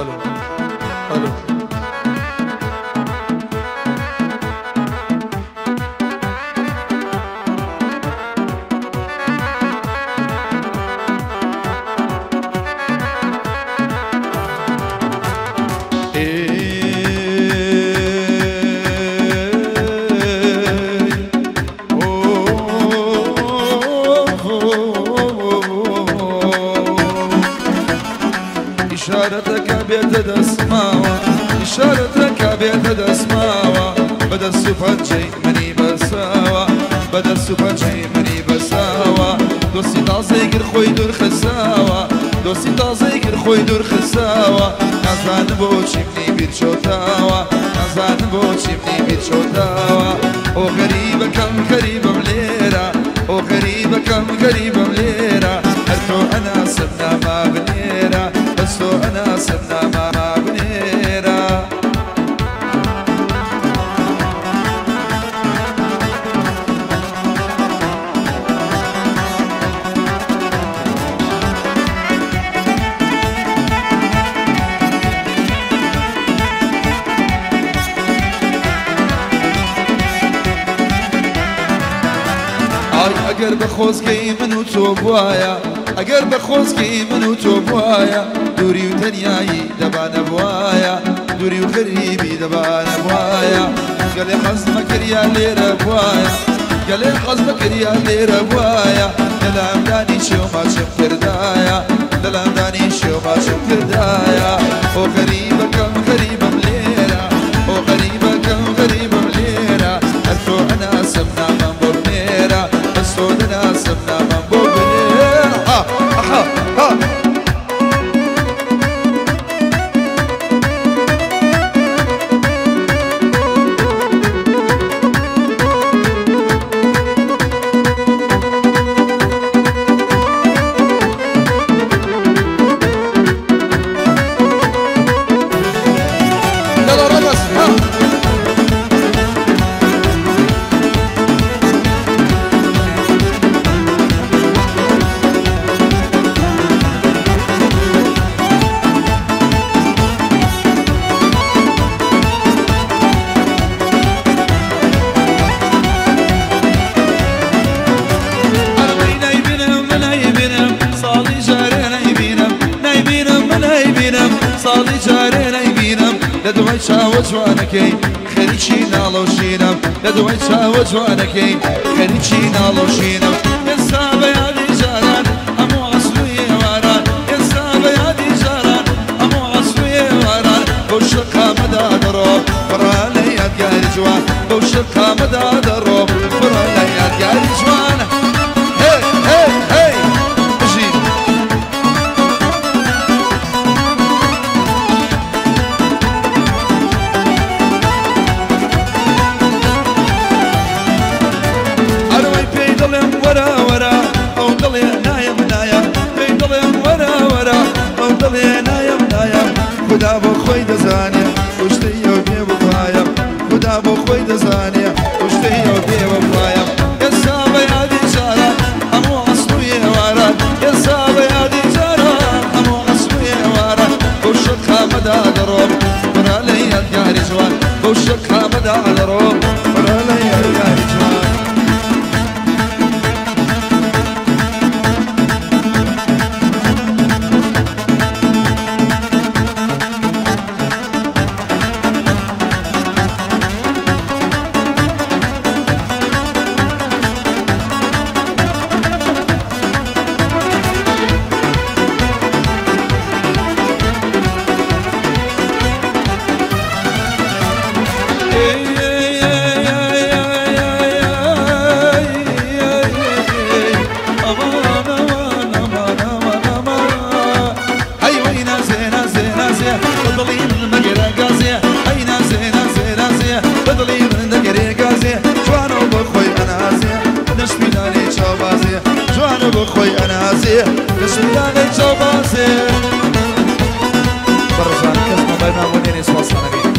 الو الو. إشارتك بيت دسماوة، إشارتك بيت دسماوة، بدل سوفنجي مني بساوة، بدل سوفنجي مني بساوة، دوسي تازي قر خوي دور خساوة، دوسي تازي قر خوي دور خساوة، نازان بوشي مني بيت شوتاوة، نازان بوشي مني بيت شوتاوة، أو غريبة كم غريبة مليرة، أو غريبة كم غريبة مليرة، هرتو أنا سبنا ما بنيرة، بس أنا سبنا ما بنيرة. ئەگەر بە خۆزگەی من و تۆ بوایە، ئەگەر بە خۆزگەی من و تۆ بوایە، دووری و تەنیایی دەبانە بوایە، دووری و غەریبی دەبانە بوایە، گەلێ حەزمە کردیا لێرە بوایە، گەلێ حەزمە کردیا لێرە بوایە، لەلامدانی شێو ماچم کردایە، لەلامدانی شێو ماچم کردایە، ئۆ غەریبەکەم غەریبم لێرە، ئۆ غەریبەکەم غەریبم لێرە، هەر تۆ ئەناسم نامەم بۆ بنێرە، بەس تۆ دەناسم نامەم بۆ بنێرە. ها ها ها. ساڵی جارێ نەیبینم، لە دوای چاوە جوانەکەی خەریکی ناڵۆشینم، لە دوای چاوە جوانەکەی خەریکی ناڵۆشینم، ئێستا بە یادی جاران هەموو عەسر و ئێواران، ئێستا بە یادی جاران هەموو عەسر و ئێواران، بەو شەقامەدا دەڕۆم پڕە لە یادگاری جوان، بەو شەقامەدا دەڕۆم پڕە لە یادگاری جوان. هەی هەی هەی بژین. خدا بۆ خۆی دەزانێ کوشتەی ئەو بێوەفایە، خدا بۆ خۆی دەزانێ کوشتەی ئەو بێوەفایە، ئێستا بە یادی جاران هەموو عەسر و ئێواران، ئێستا بە یادی جاران هەموو عەسر و ئێواران، بەو شەقامەدا دەڕۆم پڕە لە یادگاری جوان، بەو شەقامەدا دەڕۆم پڕە لە یادگاری جوان. جوانە بە خۆی ئەنازێ نەشمیلانەی چاوبازێ بەڕێزان کەس مۆبایلمان بۆ نێنێ سوپاسانەکەین.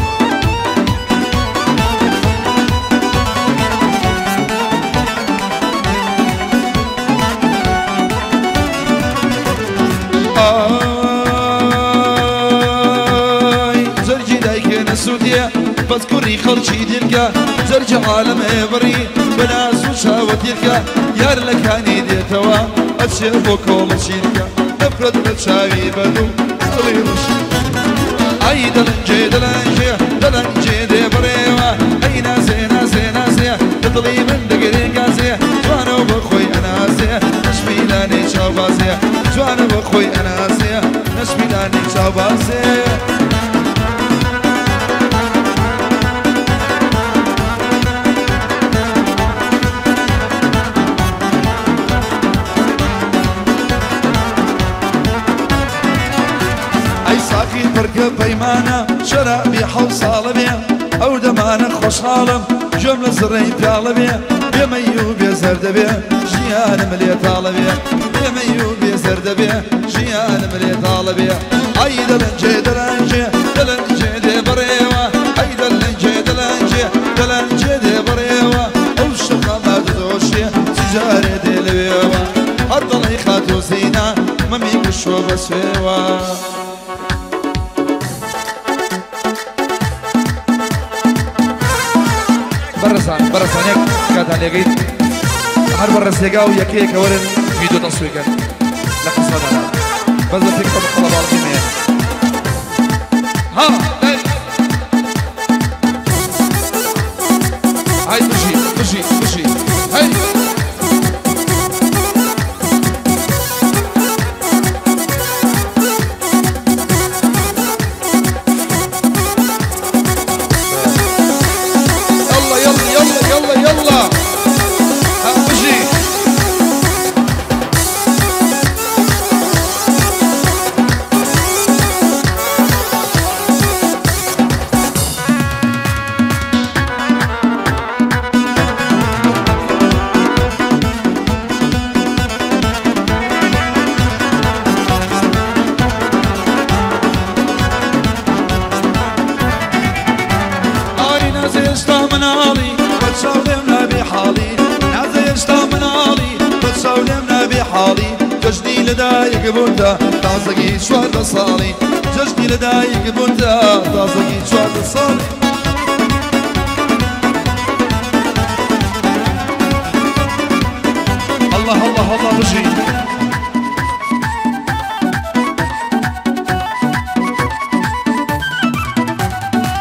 ئای جەرگی دایکێ نەسوودیە بەس کوڕی خەڵکی دیلکە جەرگی عالەمێ بڕی بەناز و چاوە دیلکە یار لە کانی دێتەوە ئەچێ بۆ کۆڵە چیلکە نەفرەت لە چاوی بەدوو دڵی ڕەش ئای دەلەنجێ دەلەنجێ دەلەنجێ دێ بڕێوە ئەی نازێ نازێ نازێ لە دڵی من دەگرێ گازێ جوانە و بە خۆی ئەنازێ نەشمیلانەی چاوبازێ جوانە بە خۆی ئەنازێ نەشمیلانەی چاوبازێ. ئەی ساقی پڕکە پەیمانە شەرابی حەوت ساڵە بێ ئەو دەمانە خۆشحاڵم گوێم لە زڕەی پیاڵە بێ بێمەی و بێزەردە بێ ژیانم لێ تاڵە بێ بێمەی و بێزەردە بێ ژیانم لێ تاڵە بێ ئەی دەلەنجێ دەلەنجێ دەلەنجێ دێ بڕێوە ئەی دەلەنجێ دەلەنجێ دەلەنجێ دێ بڕێوە ئەو شەقامە دەدۆشێ چ جارێ دێ لەوێوە هەر دەڵێی خاتوو زینا مەمی کوشتووە بە سوێوە. بەڕێزان بەڕێزان یەک کاتان لێگەیت هەر بەڕێزێگا و یەکەیەکە وەرن ڤیدیۆ تەسویرکەن لە قسەدانا بەس بە پێکەوە بە قەڵەباڵغی مێ ها هاي بژی بژی بژی هەی يلا يلا يلا يلا يلا ها بژی ئاری نازێ هێشتا مناڵی بە چاو لێم نابێ حاڵی نازێ هێشتا مناڵی بە چاو لێم نابێ حاڵی جەژنی لەدایک بوونتە تازەگی 14 ساڵی جەژنی لەدایک بوونتە تازەگی 14 ساڵی. الله الله الله بژی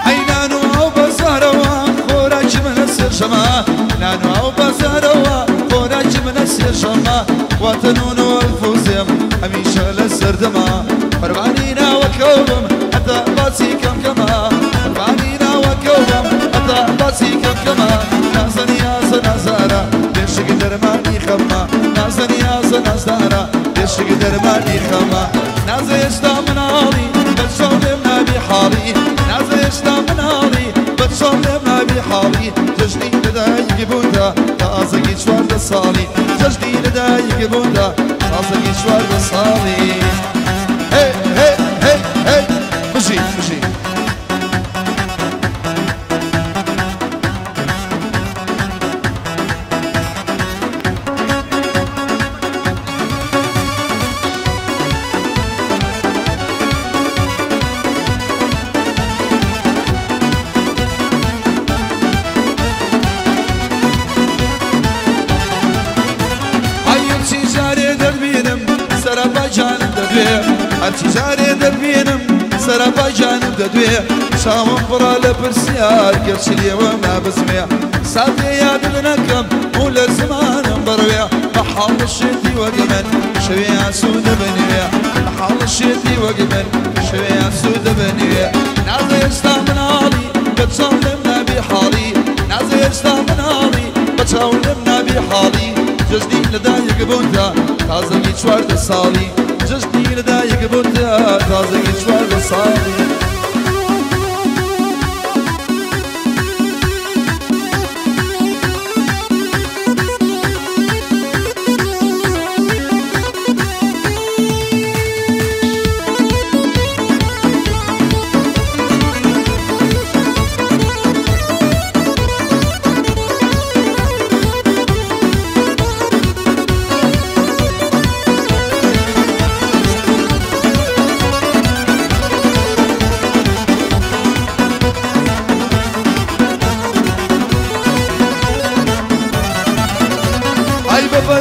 ئەی نان و ئەو بەزارەوە خۆراکی منە سێشەمە نان و ئەو بەزارەوە خۆراکی منە سێشەمە واتە نون و ئەلفوزێم هەمیشە لە سەردەما قوربانی ناوەکەوم هەتا باسی کەم کەمە قوربانی ناوەکەوم هەتا باسی کەم کەمە نازە نیازە نازارە بێشک دەرمانی خەمە نازە نیازە نازدارە بێشک دەرمانی خەمە نازە هێشتا مناڵی بە چاو لێم نابی حاڵی نازە هێشتا مناڵی بە چاو لێم نابی حاڵی جەژنی لەدایک بوونتە تازەگی 14 ساڵی جەژنی لەدایک بوونتە تازەگی 14 ساڵی. هەی هەی هەی هەی بژی بژی هەرچی جارێ دەربینم سەرەپا گیانم دەدوێ هەرچی جارێ دەربینم سەرەپا گیانم دەدوێ چاوم پڕە لە پرسیار گەرچی لێوە نابزمێ ساتێ یادت نەکەم و لە زمانم بڕوێ بە حاڵ شێتی وەک من شەوێ ئاسوودە بنوێ بە حاڵ شێتی وەک من شەوێ ئاسوودە بنوێ نازێ هێشتا مناڵی بە چاو لێم نابی حاڵی نازێ هێشتا مناڵی بە چاو لێم نابی حاڵی جەژنی لەدایک بوونتە تازەگی 14 ساڵی جەژنی لەدایک بوونتە تازەگی 14 ساڵی.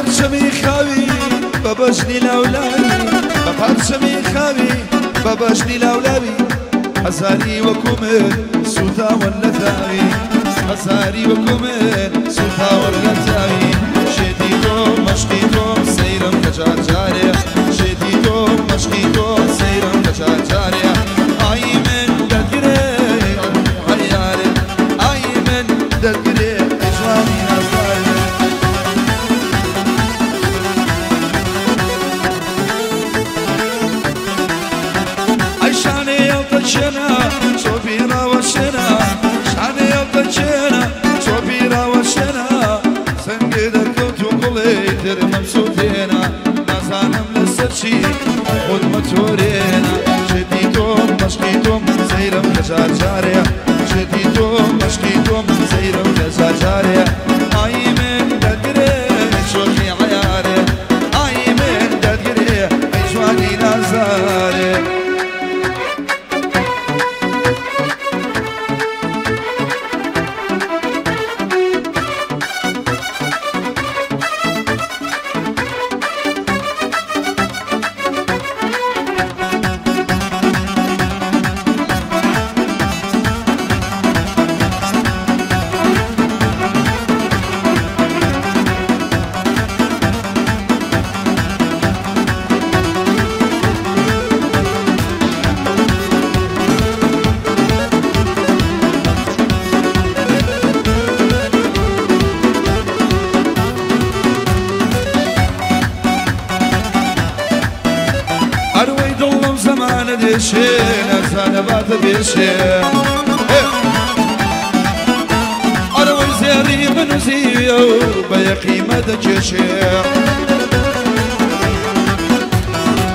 پەرچەمی خاوی بە بەژنی لاولاوی بە پەرچەمی خاوی بە بەژنی لاولاوی هەزاری وەکو من سوتاون لە تاوی هەزاری وەکو من سوتاون لە تاوی شێتی تۆ مەشقی تۆ سەیرم کە جار جارێ شێتی تۆ مەشقی تۆ سەیرم کە جار جارێ ئای من دەتگرێ عەیارێ ئای من دەتگرێ ئەی جوانی نازدارێ. ئەی شانێ ئەڵتەچێنە چۆپی ڕاوەشێنە شانێ ئەڵتەچێنە چۆپی ڕاوەشێنە سەنگێ دەرکەوت و گوڵێ تر مەمسووتێنە نازانم لەسەر چی خۆت مەتۆرێنە شێتی تۆم مەشقی تۆم سەیرم کە جار جارێ شێتی تۆم مەشقی تۆم سەیرم کە جار جارێ ئای من دەتگرێ شۆخی عەیارێ ئای من دەتگرێ ئەی جوانی نازارێ. ئەروەی دڵم زەمانە دێشێ نازانە باتە بێشێ ئەرەوەی زێڕی من و زیویە و بە یەقیمە دەکێشێ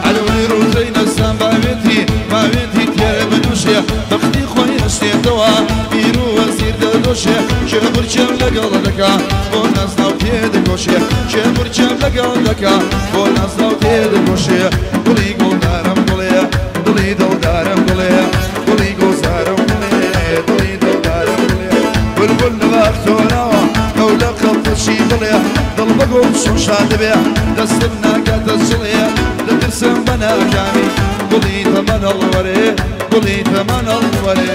ئەرەوەی ڕووزەی نەسان باوێتی باوێتی تێرە بنووشێ بەختی خۆی هەشتێتەوە بیر و وەزیر دەدۆشێ کێ بورچێم لەگەڵ دەکا بۆ نازناو تێدەکۆشێ کێ بورچێم لەگەڵ دەکا بۆ نازناو تێدەکۆشێ گوڵی گوڵدارم گوڵێ دڵی دڵدارم گوڵێ گوڵی گوڵزارم گوڵێ دڵی دڵدارم گوڵێ بولبول لە باخ تۆراوە ئەو لە قەڵتەشی دڵێ دڵ بە گوڵ چۆن شاد دەبێ دەستم ناکاتە چڵێ دەترسم بە ناکامی گوڵی تەمەن هەڵوەرێ گوڵی تەمەن هەڵوەرێ.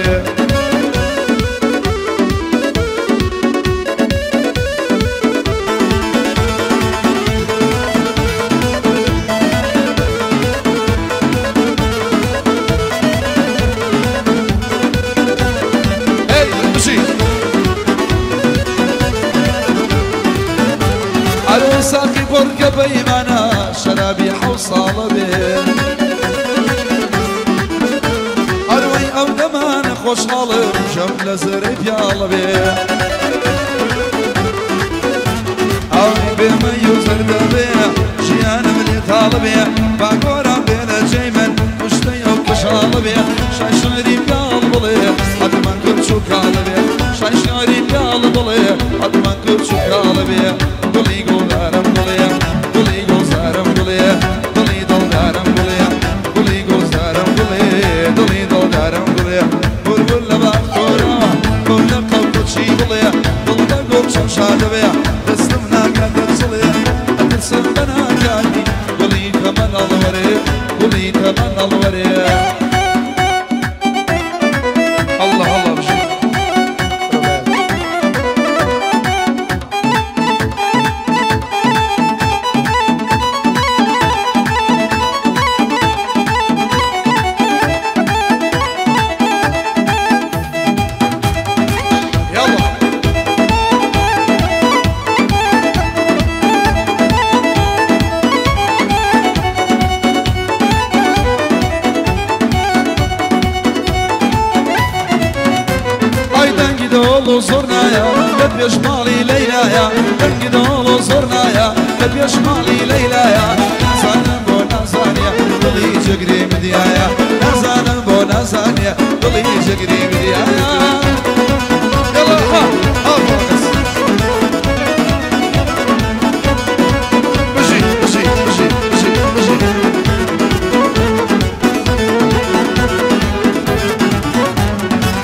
ئەرۆی ساقی پڕکە بەیمانە شەرابی حەوت ساڵە بێ ئەرۆی ئەو دەمانە خۆشحاڵم ژەم لە زەرەی پیاڵە بێ ئەوی بێمەی و زەردە بێ ژیانم لێ تاڵە بێ با گۆران بێ لە جێی من پشتەی ئەو کەشاڵە بێ شای شعری پیاڵ بڵێ حەتمەن کورچ و کاڵە بێ شای شعری پیاڵ بڵێ حەتمەن کورچ و کاڵە بێ گوڵی گوڵدارم گوڵێ دڵی گوڵزارم گوڵێ دڵی دڵدارم گوڵێ گوڵی گوڵزارم گوڵێ دڵی دڵدارم گوڵێ بولبول لە باخ تۆراوە گوڵ لە قەڵپوچی دڵێ دڵ بە گوڵ چۆن شاد دەبێ دەستم ناکاتە چڵێ ئەترسم بە ناکامی گوڵی تەمەن هەڵوەرێ گوڵی تەمەن هەڵوەرێ. الله الله بژی. يلا ئای دەنگی دۆڵ و زۆرنایە لە پێش ماڵی لەیلایە دەنگی دۆڵ و زۆرنایە لە پێش ماڵی لەیلایە نازانم بۆ نازانێ دڵی جگری مدیایە نازانم بۆ نازانێ دڵی جگری مدیایە. يلا ها ها بس بژی بژی بژی بژی بژی.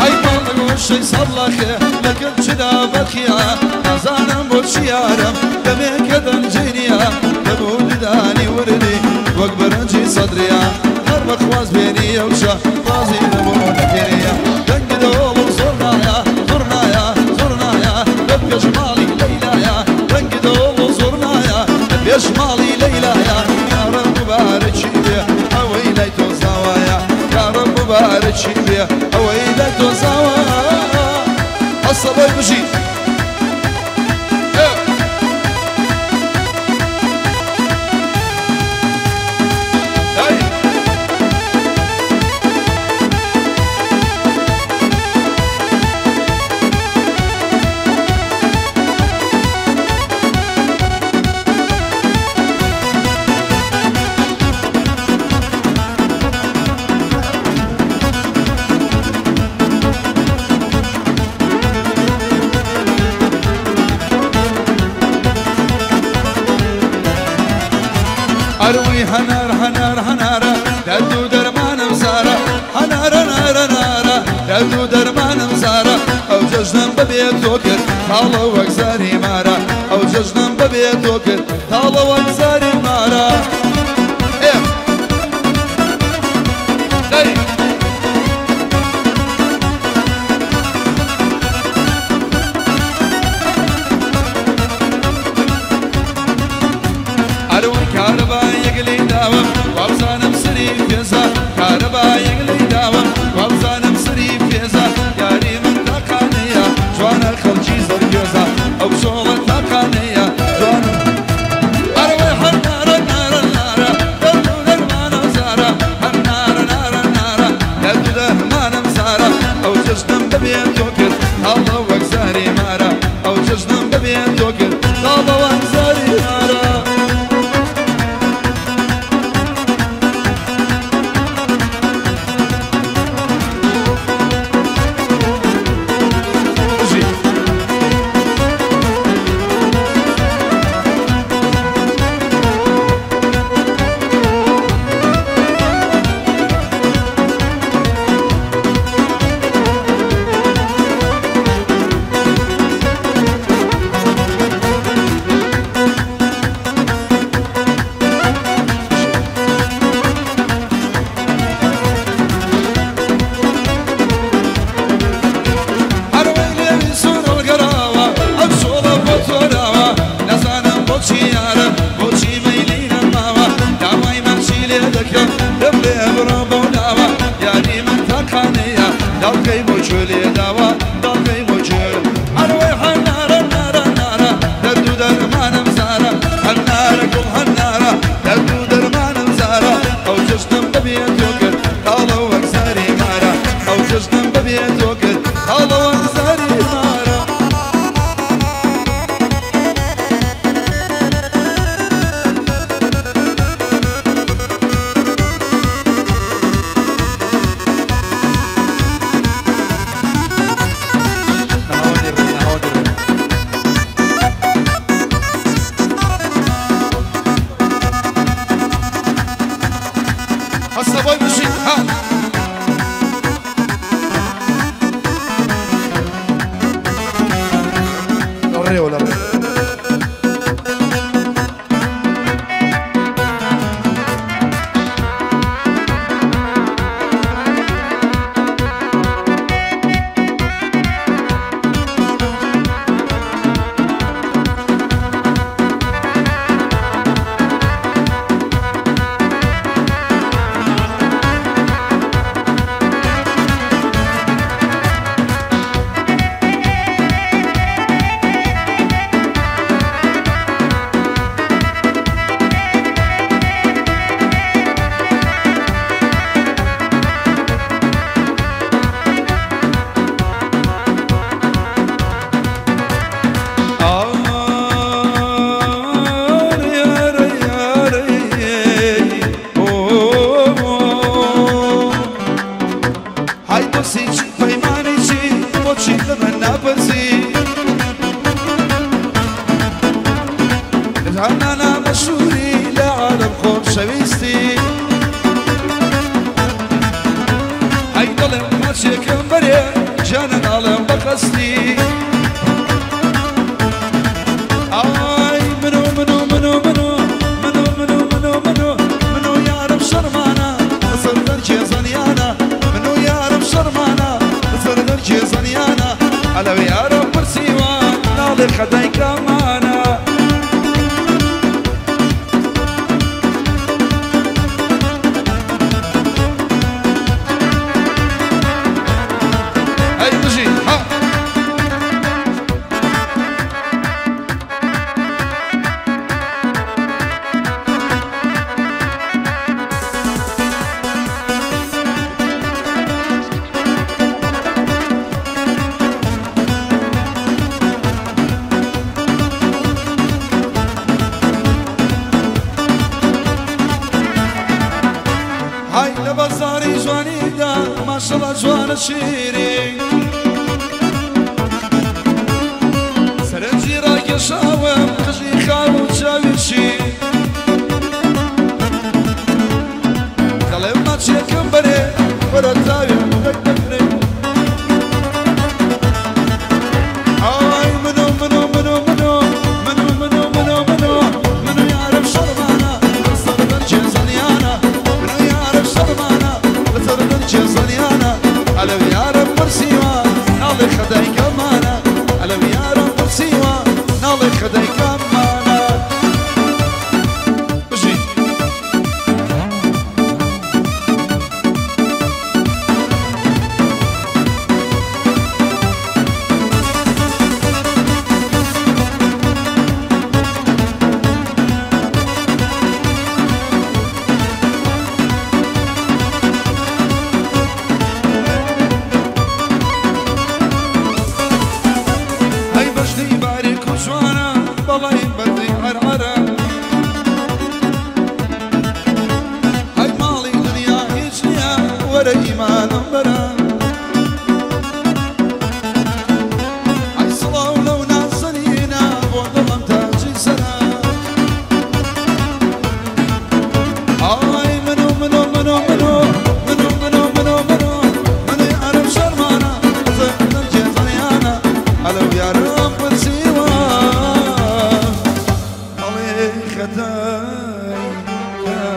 ئەی ماڵ لە گۆشەی سەڵەخێ لەگەڵ چدا بەرخیە نازانم بۆ چیارم دەمێکە دەنجێنیە سەدریا هەر بەخواز بێنیە و شە ڕازی نەبوو نەکێنیە دەنگ دۆڵ و زۆرنایە زۆرنایە زۆرنایە لە پێش ماڵی لەیلایە دەنگ دۆڵ و زۆرنایە لە پێش ماڵی لەیلایە کارم مبارەکی بێ ئەوەی لای تۆ زاوایە کارم مبارەکی بێ ئەوەی لای تۆ زاوایە هەستە بۆی بژی. أروي هنار هنار هنارة دردو درمانم زارة هنارة نارة نارة دردو درمانم زارة أو ججنم ببيت توكر طالو وكزاري مارة أو ججنم ببيت توكر طالو وكزاري مارة. إيه داي أروي كهرباء يقلي داوم وابزانم سري فيزا كهرباء يقلي داوم وابزانم سري فيزا ياري من تاقانية جوانا خلجي زرقيزا أو شغلة تاقانية جوانا أروي حنارة نارة نارة دردو درمانم زارة حنارة نارة نارة دردو درمانم زارة أو ججنم ببين توكر الله وكزاري مارة أو ججنم ببين توكر الله وكزاري مارة. ئای منو منو منو منو منو منو منو منو منو یارم شەرمان. جوانە شیرین سەرنجی ڕاکێشاوم قژی خاو و چاوی شین دەڵێم ماچێکم بەرێ وەرە تاوێ دەک دەکرێ ئای منۆ منۆ منۆ منۆ منۆ منۆ منۆ منۆ منۆ یارم شەرمانە لەسەر دەرکێ زەنیانە منۆ یارم شەرمانە لەسەر دەرکێ زەنیانە ئەلەو یارم پرسیوە ناڵێ خەدای کەمانە ئەلەو یارم پرسیوە ناڵێ خەدای کەمانە بژی هەی بەشتی باریک و جوانە بەڵای بەردی عەرعەرە هەی ماڵی دنیا هیچ نییە وەرە ئیمانم بەرە ئەی سڵاو لەو نازەنینە بۆ دڵم تاجی سەرە ئای منۆ منۆ منۆ منۆ منۆ منۆ منۆ منۆ منی عەرەب شەرمانە دەرکێ زەنیانە ئەلەو یارم پرسیوە ئەڵێ خەتای کەمانە.